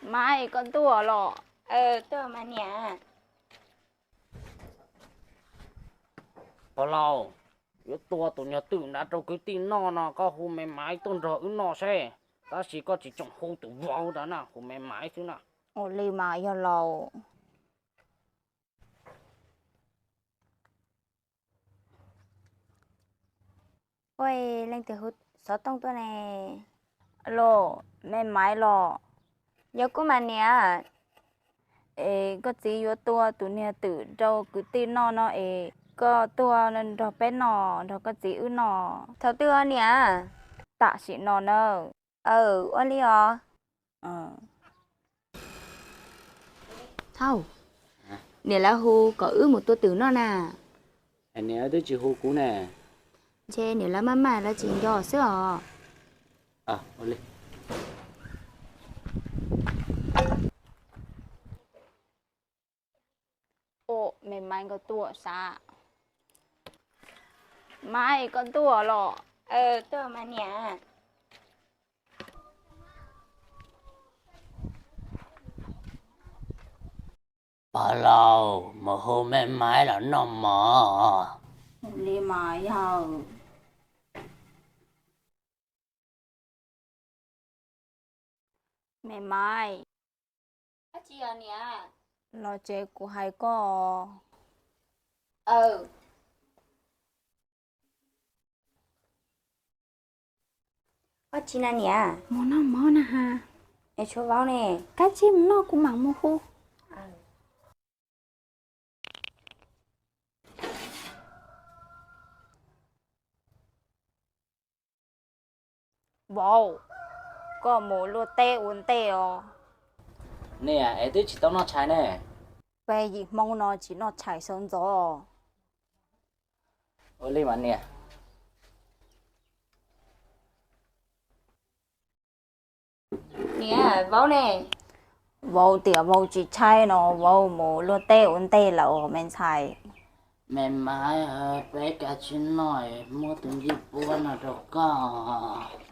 Maiv, koj tuaj los? Tuaj mas niam. Pog laus, yuav tua tus niag twm nrad rau kwv tij noj no koj hu me Maiv tuaj nrog wb noj seb, tab sis koj tsis tsoom hu tus vauv ntawd na, hu me Maiv xwb na. Ua li mas yog laus. Ua, leej twg hu xov tooj tuaj ne? Los, me Maiv los? Yog kuv mas niam. Es koj txiv yuav tua tus niag twm rau kwv tij noj no es koj tuaj nrog peb noj, nrog koj txiv wb noj. Thaum twg os niam? Tam sim no na. Aw, ua li os. Thaum, niam lawv hu kom wb mus tua twm noj na. Niam twb tsis hu kuv ne. Ntshe niam lawv maj maj lawv tsis nco xwb os. Ua, me Maiv nkawd tuaj sav. Maiv, koj tuaj los? Tuaj mas niam. Pog laus, mus hu me Maiv los noj mov. Li mas yog. Me Maiv, los tsev kuv hais koj. Ua tsi na niam? Mus noj mov na has. Es tshuav vauv ne? Kav tsij mus noj kuv mam mus hu. Vauv, koj mus luaj teb ua ntej os. Niam, es twb tsis tau noj tshais ne. Peb yim Hmoob no tsis noj tshais sawv ntxov. Ua li mas niam. Niam, vauv ne? Vauv tias vauv tsis tshaib no, vauv mus luaj teb ua ntej lawm me ntxhais. Me Maiv, peb kav tsij noj, muab tus ncej puab no rau koj.